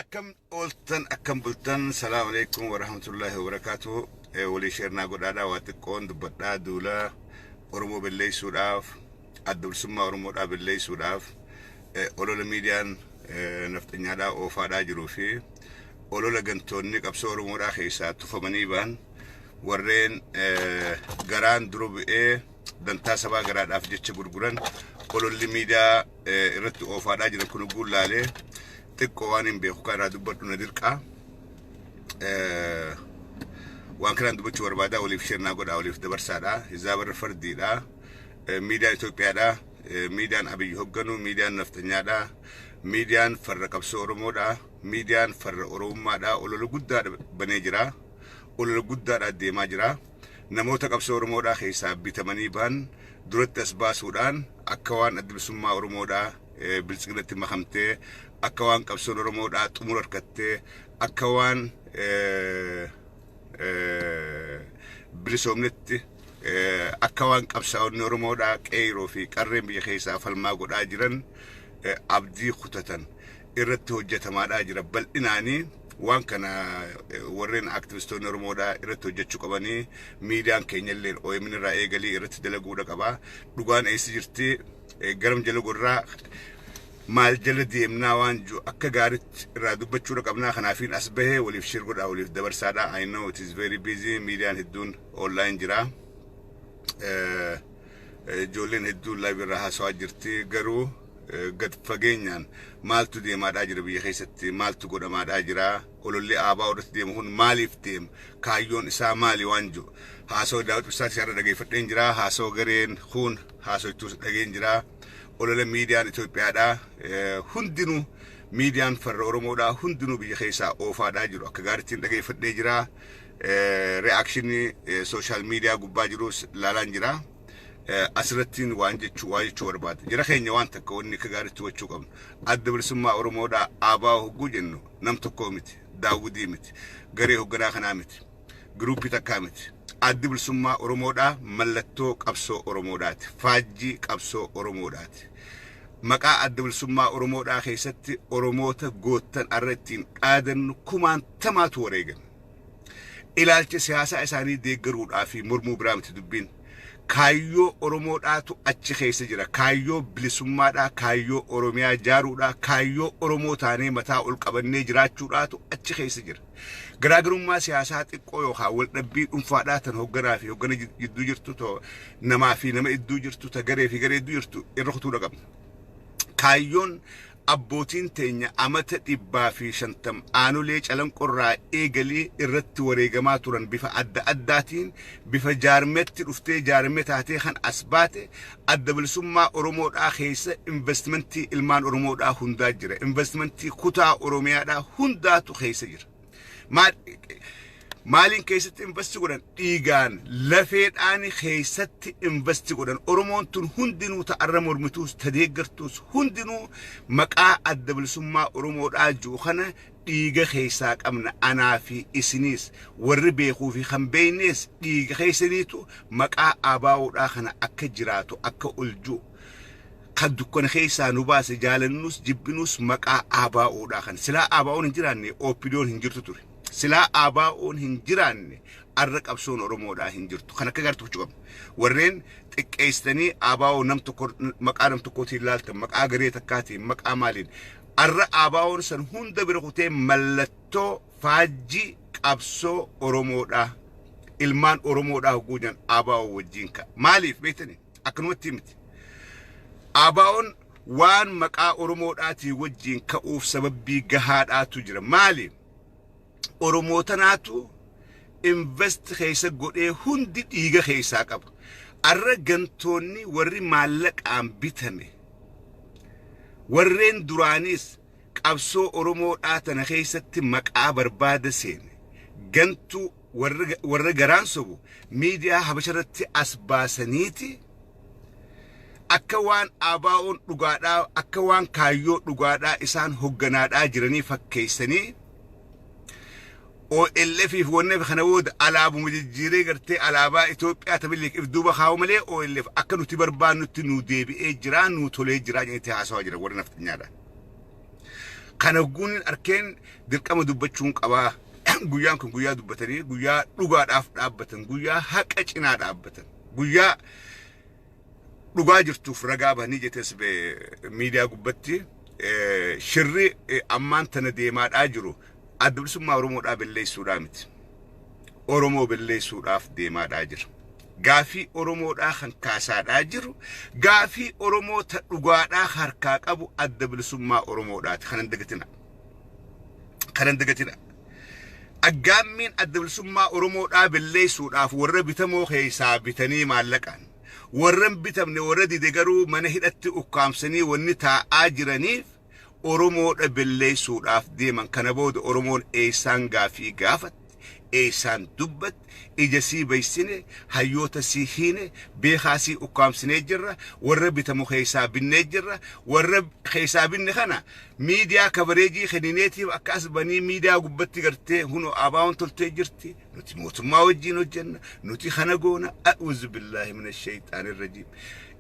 Akkam ooltan, akkam bultan? Salaam alaikum warahmatullahi wabarakaatu. Walii share naa godhaadhaa. Waa xiqqoon dubbadhaa. Duula Oromoo belleessuudhaaf, adda bilisummaa Oromoodhaa belleessuudhaaf olola miidiyaan nafxanyaadhaa oofaadhaa jiruu fi olola gantoonni qabsoo Oromoodhaa keessaa tufamanii ba'an, warreen garaan dura bu'ee dantaa sabaa garaadhaaf jecha gurguran, ololli miidiyaa irratti oofaadhaa jiran kun guullaalee xiqqoo waan hin beeku kan irraa dubbadhu na dirqaa. Waan kanaan dubbachuu barbaadaa, waliif share naa godhaa, waliif dabarsaadha. Hizaabarra fardiidha. Miidiyaan Itoophiyaadha. Miidiyaan Abiyyi hogganu, miidiyaan nafxanyaadha. Miidiyaan farra qabsoo Oromoodha. Miidiyaan farra Oromummaadha. Olola guddaa banee jira. Olola guddaadha deemaa jira. Namoota qabsoo Oromoodhaa keessaa bitamanii bahan duratti as baasuudhaan akka waan adda bilisummaa Oromoodhaa biltsiginatti makamtee, akka waan qabsoon Oromoodhaa xumura harkattee, akka waan bilisoomnetti, akka waan qabsaa'onni Oromoodhaa qeeroo fi qarreen biyya keessaa falmaa godhaa jiran abdii kutatan irratti hojjetamaadhaa jira bal'inaanii. Waan kana warreen aktivistoonni Oromoodhaa irratti hojjechuu qabanii, miidiyaan keenya illee OMN irraa eegalii irratti dalaguudha qaba. Dhugaan eessa jirti, garam jala gorraa, maal jala deemnaa waan jiru akka gaaritti irraa dubbachuudha qabnaa. Kanaafiin as bahee waliif share godhaa, waliif dabarsaadha. I know it is very busy. Miidiyaan hedduun online jira. Ijoolleen hedduun live irraa haasawaa jirti, garuu gad fageenyaan maaltu deemaadhaa jira biyya keessatti, maaltu godhamaadhaa jira, ololli aabaa irratti deemu kun maaliif deema, kaayyoon isaa maali waan jiru haasawaa Daawit Ibsaatii irra dhageeffadheen jira, haasawaa gareen kun haasawittuus dhageen jira. Olola miidiyaan Itoophiyaadhaa hundinuu, miidiyaan farra Oromoodhaa hundinuu biyya keessaa oofaadhaa jiru akka gaariittiin dhageeffadhee jira. Reaction social media gubbaa jirus laalaan jira. Asirrattiin waan jechuu barbaada. Jara keenya, waan takka wanni akka gaariitti hubachuu qabnu. Adda bilisummaa Oromoodhaa aabaa hogguu jennu nam tokkoo miti, Daawudii miti, garee hogganaa kanaa miti, group takkaa miti. Addi bilisummaa Oromoodhaa mallattoo qabsoo Oromoodhaati. Faajjii qabsoo Oromoodhaati. Maqaa adda bilisummaa Oromoodhaa keessatti Oromoota goottan arra ittiin dhaadannu kumaantamaatu wareegame. Ilaalcha siyaasaa isaanii deeggaruudhaa fi mormuu biraa miti dubbiin. Kaayyoo Oromoodhaatu achi keessa jira. Kaayyoo bilisummaadhaa, kaayyoo Oromiyaa jaaruudhaa, kaayyoo Oromoo taanee mataa ol qabannee jiraachuudhaatu achi keessa jira. Garaagarummaa siyaasaa xiqqoo yookaan waldhabbii dhuunfaadhaa tan hoogganaa fi hooggana jidduu jirtu, namaa fi nama idduu jirtu, ta garee fi garee idduu jirtu irra kutuudha qabna. Kaayyoon abbootiin teenya amata 150 aanolee calanqorraa eegalee irratti wareegamaa turan bifa adda addaatiin, bifa jaarmetti dhuftee jaarme taatee kan as baate adda bilisummaa Oromoodhaa keessa investmentii ilmaan Oromoodhaa hundaa jira. Investmentii kutaa Oromiyaadhaa hundaatu keessa jira. Maaliin keessatti invest godhan? Dhiigaan, lafeedhaan keessatti invest godhan. Oromoon tun hundinuu, ta'arra mormituus ta deeggartuus, hundinuu maqaa adda bilisummaa Oromoodhaa jiru kana dhiiga keessaa qabna. Anaa fi isiniis, warri beekuu fi kan beeknees, dhiiga keessaniitu maqaa ABOdhaa kana akka jiraatu, akka ol jiru kan dukkana keessaa nu baase. Jaalannus jibbinus maqaa ABOdhaa kana. Silaa ABOn hin jiraanne OPDOn hin jirtu ture. Silaa ABOn hin jiraanne arra qabsoon Oromoodhaa hin jirtu. Kan akka gaariitti gochuu qabna. Warreen xiqqeessitanii ABO nam tokko, maqaa nam tokkootiin laaltan, maqaa garee takkaatiin, maqaa maaliin, arra ABOn san hunda bira kutee mallattoo faajjii qabsoo Oromoodhaa, ilmaan Oromoodhaa hogguu jiran ABO wajjin ka'a. Maaliif beektani? Akkanumatti miti. ABOn waan maqaa Oromoodhaatii wajjin ka'uuf sababbii gahaadhaatu jira. Maali? Oromootanaatu invest keessa godhee, hundi dhiiga keessaa qaba. Arra gantoonni warri maallaqaan bitame, warreen duraanis qabsoo Oromoodhaa tana keessatti maqaa barbaada seene, gantuu warra garaan sobu miidiyaa Habasharratti as baasaniiti akka waan ABO'n dhugaadhaa, akka waan kaayyoo dhugaadhaa isaan hogganaadhaa jiranii fakkeessanii, OLF fi wanni kana booda alaabuma jijjiiree gartee alaabaa Itoophiyaa tabilik if duuba kaa'u malee OLF akka nuti barbaannutti nu deebi'ee jira, nu tolee jira jedhanii haasawaa jira warri nafxanyaadha. Kana guunin arkeen dirqama dubbachuun qabaa. Guyyaan kun guyyaa dubbatanii, guyyaa dhugaadhaaf dhaabbatan, guyyaa haqa cinaa dhaabbatan, guyyaa dhugaa jirtuuf ragaa bahanii jetes miidiyaa gubbatti shirri ammaan tana deemaadhaa jiru Adda Bilisummaa Oromoodhaa balleessuudhaa miti. Oromoo balleessuudhaaf deemaadhaa jira. Gaafii Oromoodhaa kan kaasaadhaa jiru, gaafii Oromoo ta dhugaadhaa harkaa qabu Adda Bilisummaa Oromoodhaati. Kanan dagatina. Kanan dagatina. Aggaammiin Adda Bilisummaa Oromoodhaa balleessuudhaaf warra bitamoo keessaa bitanii maallaqaan, warra hin bitamne, warra dide garuu mana hidhatti ukkaamsanii wanni taa'aa jiraniif Oromoodha balleessuudhaaf deeman. Kana booda Oromoon eessaan gaafii gaafatte, eessaan dubbatte? Ija sii baysine, hayyoota sii hiine, beekaa sii ukkaamsinee jirra, warra bitamu keessaa binnee jirra. Warra keessaa binne kana miidiyaa coverage kennineetiif akka as banii miidiyaa gubbatti gartee hunoo ABO'n toltee jirti, nuti mootummaa wajjiin hojjenna, nuti kana goona. أعوذ بالله من الشيطان الرجيم.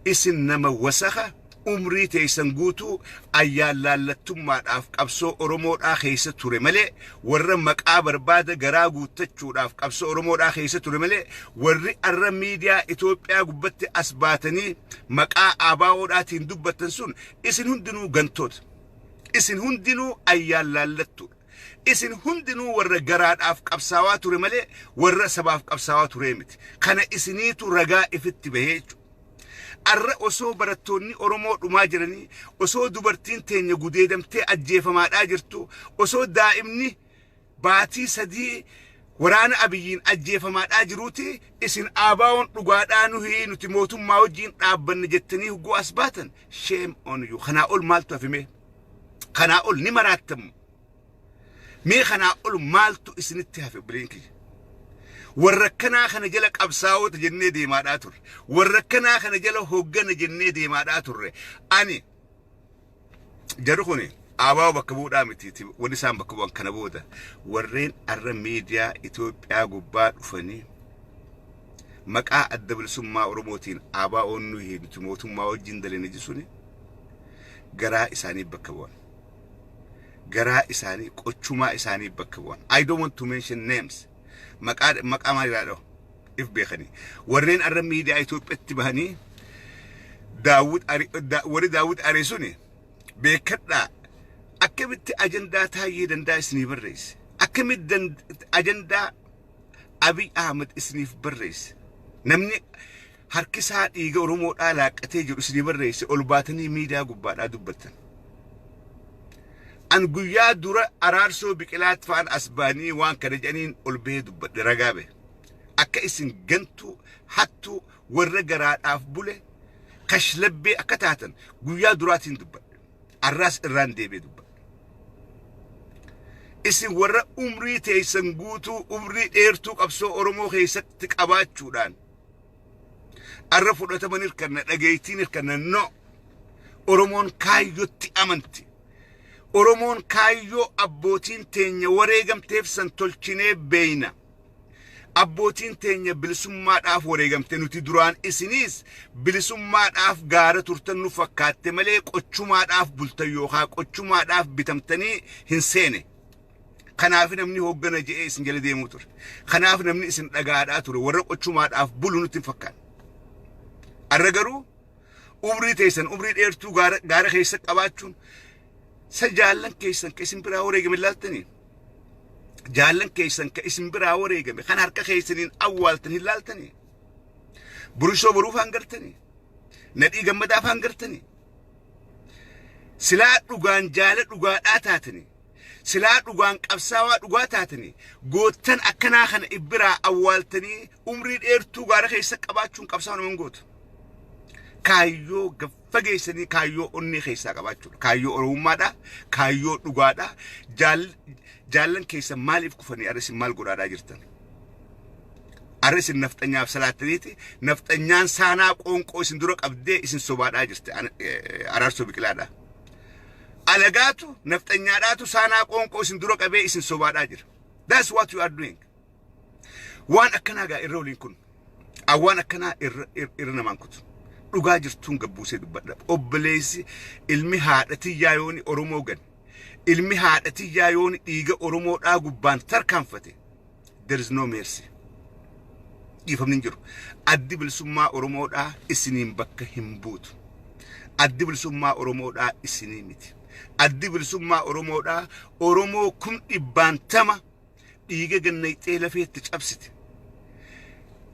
Isin nama wasaka, umrii teessan guutuu ayyaan laallattummaadhaaf qabsoo Oromoodhaa keessa ture malee, warra maqaa barbaada garaa guuttachuudhaaf qabsoo Oromoodhaa keessa ture malee, warri arra miidiyaa Itoophiyaa gubbatti as baatanii maqaa ABO'dhaatiin dubbattan sun isin hundinuu gantoota. Isin hundinuu ayyaan laallattuudha. Isin hundinuu warra garaadhaaf qabsaawaa ture malee warra sabaaf qabsaawaa ture miti. Kana isiniitu ragaa ifitti bahee jechuudha. Arra osoo barattoonni Oromoo dhumaa jiranii, osoo dubartiin teenya gudeedamtee ajjeefamaadhaa jirtu, osoo daa'imni baatii 3 waraana Abiyyiin ajjeefamaadhaa jiruuti, isin ABO'n dhugaadhaa nuhi, nuti mootummaa wajjiin dhaabbanne jettanii hugguu as baatan, shame on you. Kanaa ol maaltu hafime? Kanaa ol ni maraattamu. Mee kanaa ol maaltu isinitti hafe, obboleen kiyya? Warra akkanaa kana jala qabsaa'ota jennee deemaadhaa turre. Warra akkanaa kana jala hooggana jennee deemaadhaa turre. Ani jarri kuni ABO bakka bu'uudhaa miti wanni isaan bakka bu'an. Kana booda warreen arra miidiyaa Itoophiyaa gubbaa dhufanii maqaa Adda Bilisummaa Oromootiin ABO'n nuyi, nuti mootummaa wajjin dalene jechuun garaa isaanii bakka bu'an. Garaa isaanii, qochumaa isaanii bakka bu'an. I don't want to mention names. Maqaa maalirraa dhahu if beekanii. Warreen arra miidiyaa Itoophiyaatti bahanii Daawud, warri Daawud Aree suni beekadhaa. Akkamitti ajandaa Taayyee Danda'a isinii barreesse? Akkamitti ajandaa Abiy Ahmed isiniif barreesse? Namni harkisaa dhiiga Oromoodhaa laaqqatee jiru isinii barreesse, ol baatanii miidiyaa gubbaadhaa dubbattan. An guyyaa dura Araarsoo Biqilaat fa'aan as baanii waan kana jedhaniin ol bahee dubbadhe, ragaa bahe. Akka isin gantuu, hattuu, warra garaadhaaf bule, kashlabbee akka taatan guyyaa duraatiin dubbadhe. Arraas irraan deebi'ee dubbadhe. Isin warra umrii teessan guutuu, umrii dheertuu qabsoo Oromoo keessatti qabaachuudhaan arra fudhataman hirkanna, dhageettiin hirkanna, no. Oromoon kaayyotti amanti. Oromoon kaayyoo abbootiin teenya wareegamteef san tolchinee beeyna. Abbootiin teenya bilisummaadhaaf wareegamte. Nuti duraan isiniis bilisummaadhaaf gaara turtan nu fakkaatte malee qochumaadhaaf bultan yookaan qochumaadhaaf bitamtanii hin seene. Kanaaf namni hooggana je'ee isin jala deemuu ture. Kanaaf namni isin dhagaadhaa ture. Warra qochumaadhaaf bulu nutti hin fakkaanne. Arra garuu umrii teessan, umrii dheertuu gaara keessa qabaachuun sa jaallan keessan ka isin biraa wareegame ilaaltanii, jaallan keessan ka isin biraa wareegame kan harka keessaniin awwaaltan hin laaltanii, Burushoo Boruuf hangartanii, Nadhii Gammadaaf hangartanii, silaa dhugaan jaala dhugaadhaa taatanii, silaa dhugaan qabsaawaa dhugaa taatanii, goottan akkanaa kana ibbiraa awwaaltanii umrii dheertuu gaara keessa qabaachuun qabsaa'aa nama hin gootu. Kaayyoo fageessanii, kaayyoo onnee keessaa qabaachuudha. Kaayyoo Oromummaadha. Kaayyoo dhugaadha. Jaallan keessa maaliif kufanii? Arra isin maal godhaadhaa jirtan? Arra isin nafxanyaaf salaattaniiti, nafxanyaan saanaa qoonqoo isin dura qabdee isin sobaadhaa jirti Araarsoo Biqilaadha. Alagaatu, nafxanyaadhaatu saanaa qoonqoo isin dura qabee isin sobaadhaa jira. That's what you are doing. Waan akkanaa gaa irra waliin kun. Waan akkanaa irra namaan kutu. Dhugaa jirtuun gabbuusee dubbadha. Obboleessi ilmi haadha tiyyaa yooni Oromoo gane. Ilmi haadha tiyyaa yoon dhiiga Oromoodhaa gubbaan tarkaanfate, there is no mercy. Dhiifamni hin jiru. Addi Bilisummaa Oromoodhaa isiniin bakka hin buutu. Addi Bilisummaa Oromoodhaa isinii miti. Addi Bilisummaa Oromoodhaa Oromoo 100,000 dhiiga gannayxee lafeetti cabsite.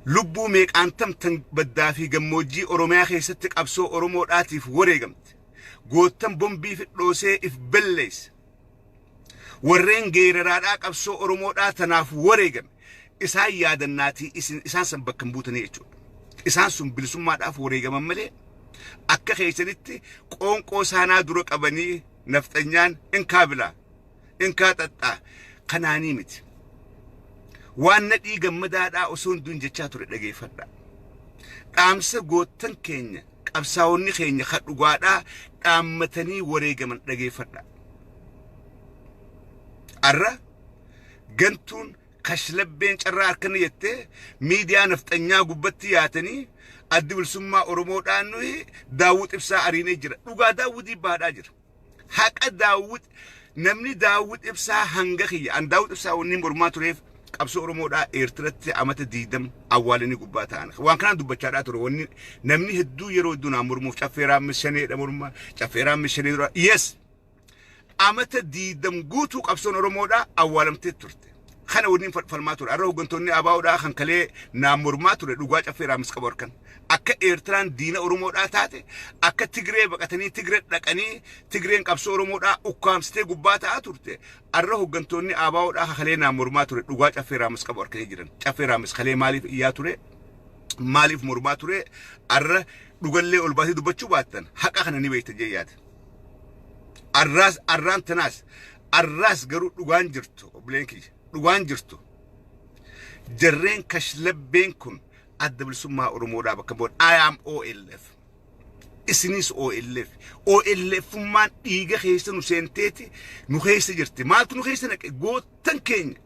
Lubbuu meeqaantam tan baddaa fi gammoojjii Oromiyaa keessatti qabsoo Oromoodhaatiif wareegamte. Goottan bombii fidhoosee if belleesse. Warreen geeraraadhaa qabsoo Oromoodhaa tanaaf wareegame. Isaan yaadannaatii isin isaan san bakka hin buutanii jechuudha. Isaan sun bilisummaadhaaf wareegaman malee akka keessanitti qoonqoo isaanaa dura qabanii nafxanyaan inkaa bilaa inkaa xaxxaa kanaanii miti. Waan Nadhii Gammadaadhaa osoo hin du'in jechaa ture dhageeffadhaa. Dhaamsa goottan keenya, qabsaa'onni keenya ka dhugaadhaa dhaammatanii wareegaman dhageeffadhaa. Arra gantuun kashlabbeen carraa harkanna jettee miidiyaa nafxanyaa gubbatti yaatanii Addi Bilisummaa Oromoodhaan nuyi Daawwit Ibsaa ariinee jira. Dhugaa Daawwitii baadhaa jira. Haqa Daawwit, namni Daawwit Ibsaa hanga kiyya an Daawwit Ibsaa wanni mormaa tureef qabsoo Oromoodhaa Eertiratti amata 20 awwaalanii gubbaa ta'an. Waan kanaan dubbachaadhaa ture, wanni namni hedduu yeroo hedduu naan mormuuf Caffee Raammis shaneedha morma, Caffee Raammis shanee dura. Yes, amata 20 guutuu qabsoon Oromoodhaa awwaalamtee turte. Kana waliin falmaa ture. Har'a hooggantoonni ABOdhaa kan kalee naan mormaa ture dhugaa Caffee Raammis qabu harkan. Akka Eertiraan diina Oromoodhaa taate, akka Tigree baqatanii Tigree dhaqanii Tigreen qabsoo Oromoodhaa ukkaamsitee gubbaa ta'aa turte. Har'a hooggantoonni ABOdhaa kan kalee naan mormaa ture dhugaa Caffee Raammis qabu harkanii jiran. Caffee Raammis kalee maaliif iyyaa ture? Maaliif mormaa ture? Har'a dhugallee ol baasee dubbachuu baattan haqa kana ni beektan jee yaada. Arraas arraan tanaas arraas garuu dhugaan jirtu, obboleen kiyya, dhugaan jirtu jarreen kashlabbeen kun Adda Bilisummaa Oromoodhaa bakka bu'an. I am OLF. Isinis OLF. OLFummaan dhiiga keessa nu seenteeti nu keessa jirti. Maaltu nu keessa naqe? Goottan keenya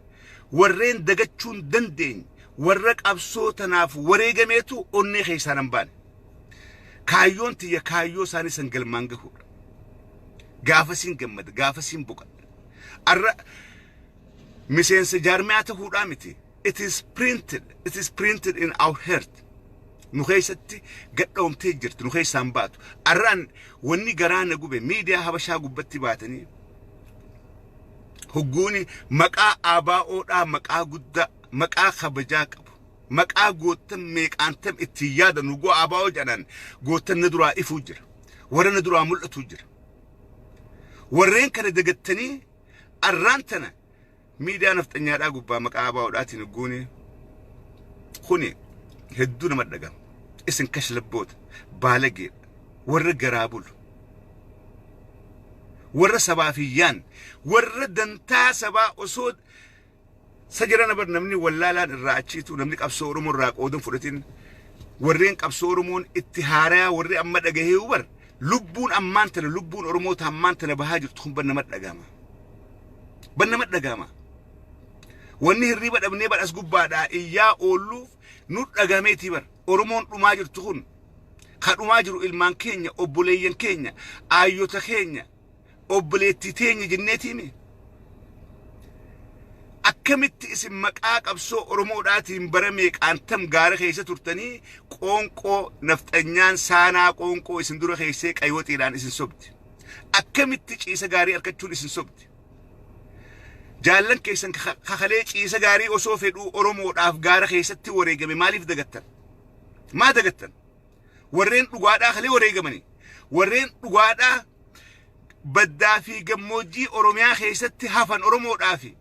warreen dagachuu hin dandeenye, warra qabsoo tanaaf wareegameetu onnee keessaa nan baane. Kaayyoon tiyya kaayyoo isaanii san galmaan gahuudha. Gaafasiin gammada, gaafasiin boqadha. Arra miseensa jaarmiyaa ta'uudhaa miti. It is printed, it is printed in our heart. Nu keessatti gadhoomtee jirti, nu keessaan baatu. Arraan wanni garaa na gube miidiyaa Habashaa gubbatti baatanii hogguuni maqaa ABOdhaa, maqaa guddaa, maqaa kabajaa qabu, maqaa goottan meeqaantam ittiin yaadan, hogguu ABO jedhan goottan na duraa ifuu jira, warra na duraa mul'atu jira. Warreen kana dagattanii arraan tana miidiyaa nafxanyaadhaa gubbaa maqaa ABOdhaatiin hogguuni kuni hedduu nama dhagama. Isin kashlabboota, baalageedha, warra garaa bulu, warra sabaaf hin yaanne, warra dantaa sabaa osoo sajara bar namni wallaalaan irraa achiitu, namni qabsoo Oromoo irraa qoodan fudhatin, warreen qabsoo Oromoon itti haarayaa, warri amma dhagahee bar lubbuun ammaan tana, lubbuun Oromoota ammaan tana bahaa jirtu kun bar nama dhagama. Bar nama dhagama. Wanni hirriiba dhabnee bar as gubbaadhaa iyyaa oolluuf nu dhagameetii bar Oromoon dhumaa jirtu kun, ka dhumaa jiru ilmaan keenya, obboleeyyan keenya, aayyota keenya, obboleettii teenya jenneetiimi. Akkamitti isin maqaa qabsoo Oromoodhaatiin bara meeqaantam gaara keessa turtanii qoonqoo nafxanyaan saanaa qoonqoo isin dura keessee qaywaxiidhaan isin sobdi? Akkamitti ciisa gaarii argachuun isin sobdi? Jaallan keessan kakalee ciisa gaarii osoo fedhuu Oromoodhaaf gaara keessatti wareegame maaliif dagattan? Maa dagattan? Warreen dhugaadhaa kalee wareegamanii, warreen dhugaadhaa baddaa fi gammoojjii Oromiyaa keessatti hafan Oromoodhaa fi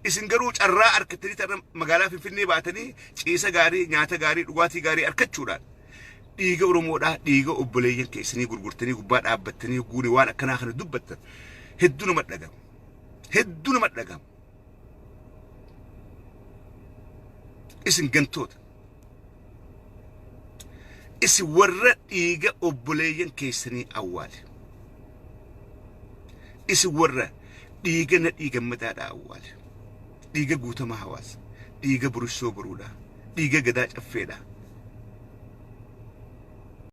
isin garuu carraa argattanii tarra magaalaa Finfinnee baatanii ciisa gaarii, nyaata gaarii, dhugaatii gaarii argachuudhaan dhiiga Oromoodhaa, dhiiga obboleeyyan keessanii gurgurtanii gubbaa dhaabbattanii guuni waan akkanaa kana dubbattan hedduu nama dhagama. Hedduu nama dhagama. Isin gantoota. Isin warra dhiiga obboleeyyan keessanii awwaale. Isin warra dhiiga Nadhii Gammadaadhaa awwaale. Dhiiga Guutamaa Hawaasa. Dhiiga Burissoo Boruudhaa. Dhiiga Gadaa Caffeedhaa.